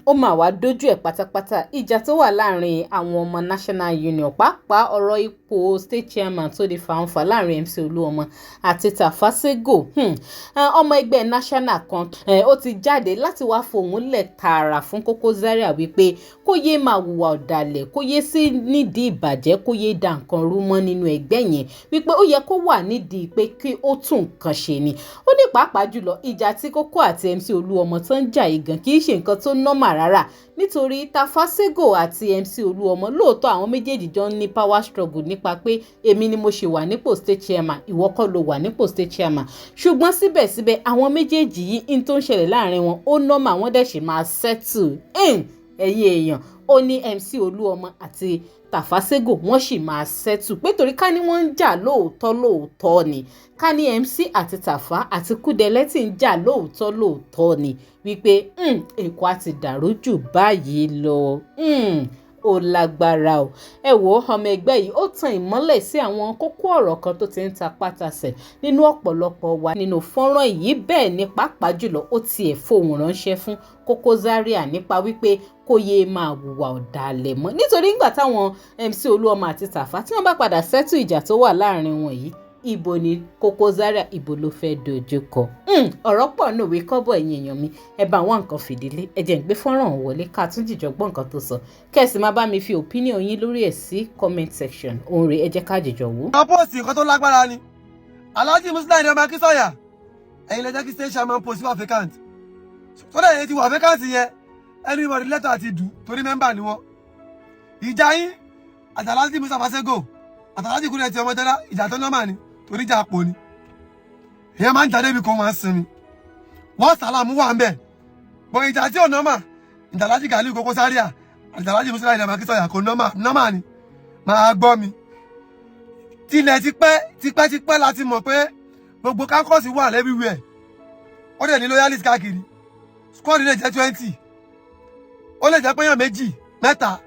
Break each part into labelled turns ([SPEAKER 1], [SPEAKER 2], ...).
[SPEAKER 1] Ó mà wá dójú ẹ̀ pátápátá. Ìjà tó wà láàrin àwọn ọmọ National Union, pàápàá ọ̀rọ̀ ipò state chairman tó di fàǹfà láàrin MC Olúọmọ àti Tafa Sego. Ọmọ ẹgbẹ́ National kan, ó ti jáde láti wá fohùn lẹ̀ tààrà fún Koko Zaria wípé kó yéé máa hùwà ọ̀dàlẹ̀, kó yéé sí nídìí ìbàjẹ́, kó yéé da nǹkan rú mọ́ nínú ẹgbẹ́ yẹn, wípé ó yẹ kó wà nídìí pé kí ó tún nǹkan ṣe ni. Ó ní pàápàá jùlọ, ìjà tí Koko àti MC Olúọmọ tó ń jà yìí gan kì í ṣe nǹkan tó normal rárá, nítorí Tafa Sego àti MC Olúọmọ, lóòótọ́ àwọn méjèèjì jọ ń ní power struggle nípa pé èmi ni mo ṣe wà nípò state chairman, ìwọ kọ́ ló wà nípò state chairman, ṣùgbọ́n síbẹ̀síbẹ̀ àwọn méjèèjì yìí ń tó ń ṣẹlẹ̀ láàrin wọn, ó normal, wọ́n dẹ̀ ṣì máa settle. Ẹ̀yin èèyàn, ó ní MC Olúọmọ àti Tafa Sego, wọ́n sì máa settle, pé torí ká ní wọ́n ń jà lóòótọ́ lóòótọ́ ni, ká ní MC àti Tafa àti Kúdẹ̀lẹ́tì ń jà lóòótọ́ lóòótọ́ ni, wípé Èkó á ti dàrú jù báyìí lọ. Ó lágbára o. Ẹ wo, ọmọ ẹgbẹ́ yìí, ó tan ìmọ́lẹ̀ sí àwọn kókó ọ̀rọ̀ kan tó ti ń ta pátasẹ̀ nínú ọ̀pọ̀lọpọ̀ wa nínú fọ́nrán yìí. Bẹ́ẹ̀ ni pàápàá jùlọ, ó tiẹ̀ fohùn ránṣẹ́ fún Koko Zaria nípa wípé kó yéé máa hùwà ọ̀dàlẹ̀ mọ́, nítorí nígbà táwọn MC Olúọmọ àti Tàfá tí wọ́n bá padà settle ìjà tó wà láàrin wọn yìí, ibo ni Koko Zaria, ibo ló fẹ́ dojú kọ? Ọ̀rọ̀ pọ̀ ní òwe kọ́bọ̀. Ẹ̀yin èèyàn mi, ẹ bá àwọn nǹkan fìdílé, ẹ jẹ́ ń gbé fọ́nrán wọlé ká tún jìjọ gbọ́ nǹkan tó sọ, kẹ́sì máa bá mi fi opinion yín lórí ẹ̀ sí comment section. Òun rèé, ẹ jẹ́ ká jìjọ wò.
[SPEAKER 2] Àwọn post nǹkan tó lágbára ni. Alhaji Muslim ọmọ Akínsọ̀yà, ẹ̀yin lè jẹ́ kí state chairman post wà vacant. Sọ́dọ̀ ẹ̀yin ti wà vacant yẹn, anybody lẹ́tọ̀ àti dù torí member ni wọ́n. Ìjà yín àti Alhaji Mustapha Sego àti Alhaji Kúrẹ́ ti ọmọ jẹ́lá, ìjà tó normal ni, torí ìjà àpò ni. Èèyàn máa ń jáde ibi kan, máa ń sinmi, wọ́n sàlámù wà ń bẹ̀ bọ̀. Ìjà tí ò normal, ìjà Alhaji Ganiu Koko Zaria àti Alhaji Muslim ọmọ Akínsọ̀yà, kò normal. Normal ni, máa gbọ́ mi. Tilẹ̀ tipẹ́ tipẹ́ tipẹ́ láti mọ̀ pé gbogbo caucus wà everywhere. Ó dẹ̀ ní loyalist káàkiri. Squad lè jẹ́ 20, ó lè jẹ́ péyàn méjì mẹ́ta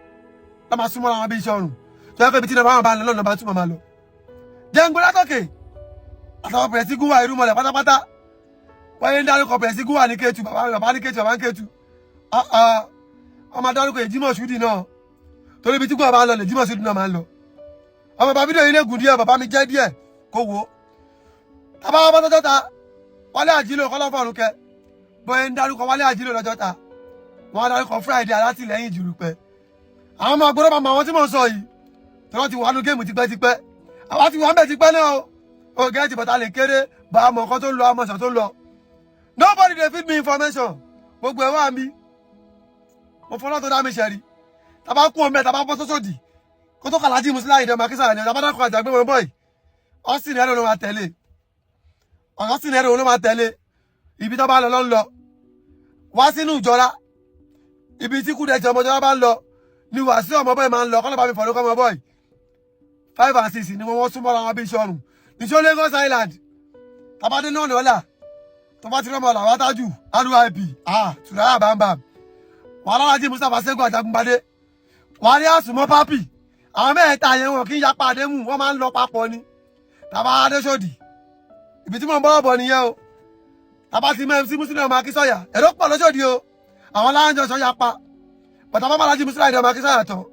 [SPEAKER 2] lọ́ máa súnmọ́ àwọn bí iṣẹ́ ọrùn tó yẹ pé ibi tí number wọn bá ń lọ lọ́nà number two máa lọ. Jẹ́ngbó látòkè àtàwọn pẹ̀lẹ́sì gúnwà irúmọlẹ̀ pátápátá, wọ́n yẹn ń dárúkọ pẹ̀lẹ́sì gúnwà ní Kétu, bàbá bàbá ní Kétu, bàbá ní Kétu. Wọ́n máa dárúkọ Èjímọ̀ Ṣúdì náà, torí ibi tí gúnwà bá ń lọ lè Jímọ̀ Ṣúdì náà máa ń lọ. Ọmọ bàbá fídíò yìí lè gùn díẹ̀, bàbá mi jẹ́ díẹ̀ kó wo. Tàbá wọn bá tọ́jọ́ ta Wálé Àjílò kọ́lọ́fọ̀rún kẹ, bóyá ń dárúkọ Wálé Àjílò lọ́jọ́ ta, wọ́n á dárúkọ Friday alátìlẹ́yìn Jùrùpẹ́. Àwọn ọmọ àgbọ̀dọ̀ máa mọ àwọn tí mò ń sọ yìí tí wọ́n ti wà nù game tipẹ́tipẹ́. Àwa ti wà ń bẹ̀ tipẹ́ náà o. Ò gẹ́tì bàtà lè kéré bá a mọ̀ nǹkan tó ń lọ, àmọ̀ṣàn tó ń lọ. Nobody dey feed me information. Gbogbo ẹ̀ wà mí, mo fọlọ́ tó dá mi ṣẹ̀rí. Tàbá kú ọmọ ẹ̀, tàbá bọ́ sọ́sọ́dì kó tó kàlájì Musiliu Ayinde ọmọ Akínsàyà ni. Tàbá dákọ̀ àjàgbé wọn bọ́ì, Austin ẹ̀rọ ló máa tẹ̀lé, Austin ẹ̀rọ ló máa tẹ̀lé. Ibi tó bá lọ ló ń lọ wá sínú ìjọra. Ibi tí Kúdẹ̀tì ọmọ ìjọba bá ń lọ ni Wàsíù ọmọ bọ́ì máa ń lọ. Kọ́lọ́ bá mi fọ̀lú kọ́ ọmọ bọ́ì. Five and six ni wọ́n súnmọ́ ara wọn bí iṣẹ́ ọrùn níṣó. Lagos Island, tabadé náà lọ́la, tó bá ti rọ́mọ làwọn tájù RIP, ah, tùràyà bàmbàm wàhálà Alhaji Mustapha Sego Ajagungbadé, wàhálà àsùnmọ́ pápì. Àwọn mẹ́ẹ̀ẹ́ta yẹn, wọn kì í yapa àdéhùn, wọ́n máa ń lọ papọ̀ ni. Tàbá adéṣòdì, ibi tí mò ń bọ́ bọ̀ nìyẹn o. Tàbá ti mọ MC Musiliu ọmọ Akínsọ̀yà, èrò pọ̀ lọ́sọ̀dì o. Àwọn aláǹjọ yapa bàtà bàbá Alhaji Musiliu ọmọ Akínsọ̀yà tán,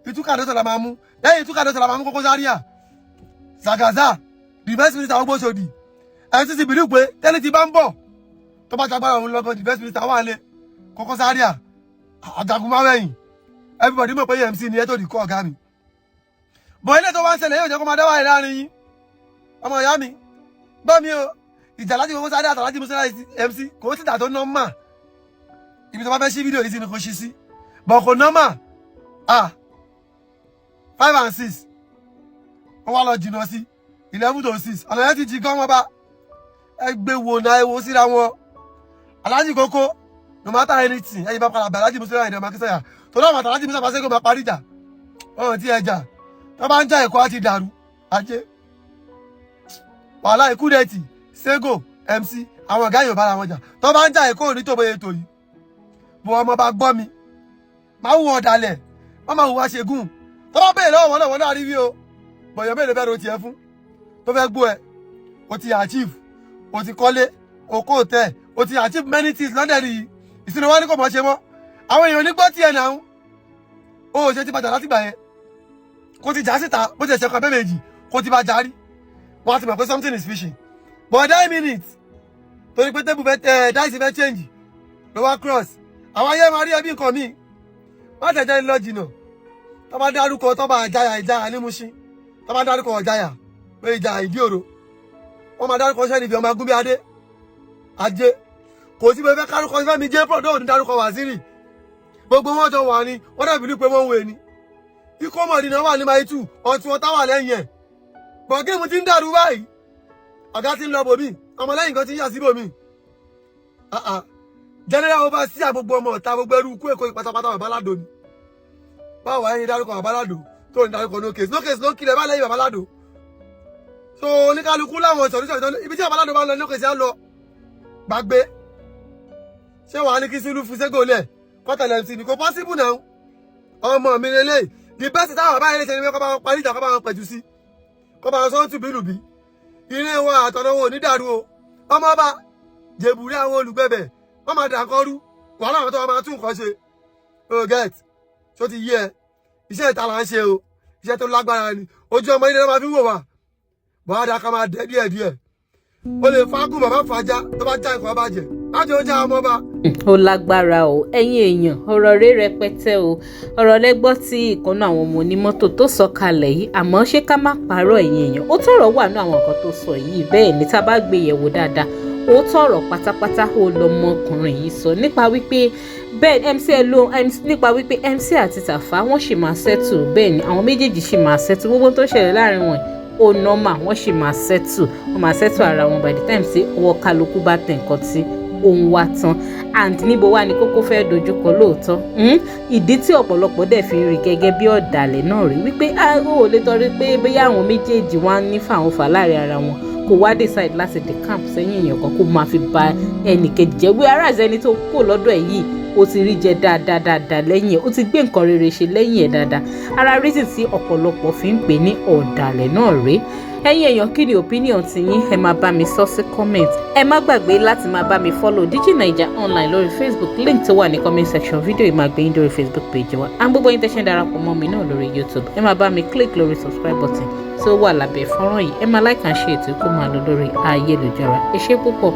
[SPEAKER 2] ìtúkàdé la máa mú. Lẹ́yìn ìtúkàdé la máa mú Koko Zaria Zagaza, defence minister ọgbọ́n ṣòdì. Ẹni tí ti bìrì pé tẹ́lẹ̀ ti bá ń bọ̀, tó bá jagbára òun lọ́gọ́, defence minister wà lé Koko Zaria Ajagunmáwẹ̀yìn. Everybody mọ̀ pé MC ni ẹ tó di kọ́ ọ̀gá mi bọ̀. Ilé tó wá ń ṣẹlẹ̀ yóò jẹ́ kó máa dá wáyé láàrin yín. Ọmọ ìyá mi, gbọ́ mi o. Ìjà láti Koko Zaria àtàlájì Musiliu MC kò sí ìjà tó normal. Ibi tó bá fẹ́ ṣí fídíò yìí sí ni kò ṣí sí bọ̀, kò normal. Ah, five and six, wọ́n wá lọ jìnnà sí 11 to 6. Ọ̀nà yẹn ti jí gan. Wọn bá ẹ gbé wo náà, ẹ wo síra wọn. Alhaji Koko, no matter anything, ẹ̀yin bá padà bẹ̀ Alhaji Musiliu Ayinde ọmọ Akínsọ̀yà tó náà, màtà Alhaji Mustapha Sego máa parí ìjà wọn. Ti ẹ jà, tó bá ń jà, Èkó á ti dàrú. Ajé wàhálà Ìkúdẹ̀tì Sego MC, àwọn ọ̀gá yóò bára wọn jà. Tó bá ń jà, Èkó ò ní tòbó ètò yìí. Bó ọmọ bá gbọ́ mi, máa wù ọ̀dàlẹ̀, wọ́n máa hùwà ṣègùn. Tó bá béèrè lọ́wọ́ wọn náà, wọn náà rí wí o. Bọ̀yọ̀ mélòó fẹ́ ro tiẹ̀ fún tó fẹ́ gbọ́ ẹ? O ti achieve, o ti kọ́lé, o kó tẹ̀, o ti achieve many things lọ́dẹ̀ rí. Ìsinmi wọn ní kò mọ̀ ṣe mọ́. Àwọn èèyàn ní gbọ́ tiẹ̀ náà. O ò ṣe ti bàjá látìgbà yẹn, kò ti jà síta, bó ti ṣe kan bẹ́ẹ̀ méjì kò ti bá jà rí, wọ́n á ti mọ̀ pé something is fishy. But that minute, torí pé table fẹ́ ẹ, dice fẹ́ change, ló wá cross. Àwọn ayé máa rí ẹbí nǹkan míì. Má tẹ̀jẹ́ ń lọ jìnnà. Tó bá dárúkọ tó bá ìjáyà, ìjáyà ní Mushin, tó bá dárúkọ ọ̀jáyà pé ìjà ìdí òro, wọ́n máa dárúkọ sẹ́ni fi ọmọ agúnbí adé ajé. Kò sí pé fẹ́ kárúkọ Fẹ́mi jẹ́ pọ̀ ní dárúkọ Waziri. Gbogbo wọn jọ wà ní, wọ́n dàbí pé wọ́n ń wé ni. Ikú ọmọdé wà ní Mile 2, ọtí wọn táwà lẹ́yìn ẹ̀ bọ̀. Game ti ń dàrú báyìí, ọ̀gá ti ń lọ bòmí, ọmọlẹ́yìn kan ti ń yà sí bòmí. General overseer gbogbo ọmọ ọ̀tá, gbogbo ẹrú ikú Èkó pátápátá, Babaládò ni. Báwo wáyé ní dárúkọ Babaládò tó ní dárúkọ? No case, no case ló ń kilẹ̀ bá lẹ́yìn Babaládò. So oníkálukú láwọn sọ̀rọ̀ ibi tí Babaládò bá ń lọ, no case á lọ gbàgbé. Ṣé wàá ní kí Sùlù fi ségò lẹ̀ kọ́tẹ̀lẹ̀ MC ni? Kò possible now. Ọmọ mi lélẹ̀, the best táwọn bàbá yẹn lè ṣe ni pé kọ́ bá wọn parí ìjà, kọ́ bá wọn pẹ̀tù sí, kọ́ bá wọn sọ́ọ́ tùbí nùbí. Ilé wọn àtọ̀nà wọn ò ní dàrú o. Ọmọ ọba jèbùrí, àwọn olùgbẹ̀bẹ̀ wọ́n máa dà nǹkan rú, wàhálà àwọn tó wọn máa tún nǹkan ṣe. O get tó ti yé ẹ, iṣẹ́ ìta là ń ṣe o, iṣẹ́ tó lágbára ni. Ojú ọmọ ilé máa fi ń wò wá bọ́ọ̀dà, ká máa dẹ́ díẹ̀ díẹ̀. O lè fagún bàbá fàájà, tó bá já nǹkan bàjẹ́ láti ó já ọmọ ọba.
[SPEAKER 1] Ó lágbára o. Ẹ̀yin èèyàn, ọ̀rọ̀ rẹ̀ rẹpẹtẹ o. Ọ̀rọ̀ lẹ́gbọ́ tí ìkànnà àwọn ọmọ onímọ́tò tó sọ kalẹ̀ yìí. Àmọ́ ṣé ká má parọ́, ẹ̀yin èèyàn, ó tọ̀rọ̀ wà ní àwọn nǹkan tó sọ yìí. Bẹ́ẹ̀ ni, tá a bá gbé yẹ̀wò dáadáa, ó tọ̀rọ̀ pátápátá ó lọmọkùnrin yìí sọ nípa wípé bẹ́ẹ̀ MC ló MC, nípa wípé MC àti Tàfá wọ́n sì máa settle. Bẹ́ẹ̀ ni, àwọn méjèèjì sì máa settle. Gbogbo tó ṣẹlẹ̀ láàrin wọn, ó normal, wọ́n sì máa settle, wọ́n máa settle ara wọn by the time tí ọwọ́ kálukú bá tẹ̀ nǹkan tí òun wá tán. And níbo wá ní kókó fẹ́ dojúkọ lóòótọ́? Ìdí tí ọ̀pọ̀lọpọ̀ dẹ̀ fi ń rí gẹ́gẹ́ bí ọ̀dàlẹ̀ náà rí wípé ó ò lè torí pé bóyá àwọn méjèèjì wá ní fàwọn fà láàrin ara wọn, kó wá decide láti decamp sẹ́yìn èèyàn kan, kó máa fi ba ẹnì kejì jẹ́, whereas ẹni tó kó lọ́dọ̀ ẹ̀ yìí, ó ti rí jẹ dáadáa dáadáa lẹ́yìn ẹ̀, ó ti gbé nǹkan rere ṣe lẹ́yìn ẹ̀ dáadáa. Ara reason tí ọ̀pọ̀lọpọ̀ fi ń pè ní ọ̀dàlẹ̀ náà rèé. Ẹ̀yin èèyàn, kí ni opinion ti yín? Ẹ máa bá mi sọ sí comment. Ẹ má gbàgbé láti máa bá mi follow Digi Naija Online lórí Facebook. Link tó wà ní comment section fídíò yìí máa gbé yín lórí Facebook page wa. À ń gbogbo yín tẹ́ṣẹ́ ń darapọ̀ mọ́ mi náà lórí YouTube, ẹ máa bá mi click lórí subscribe button tó wà lábẹ́ fọ́nrán yìí. Ẹ máa like and share ètò kó máa lọ lórí ayélujára. Ẹ ṣé púpọ̀.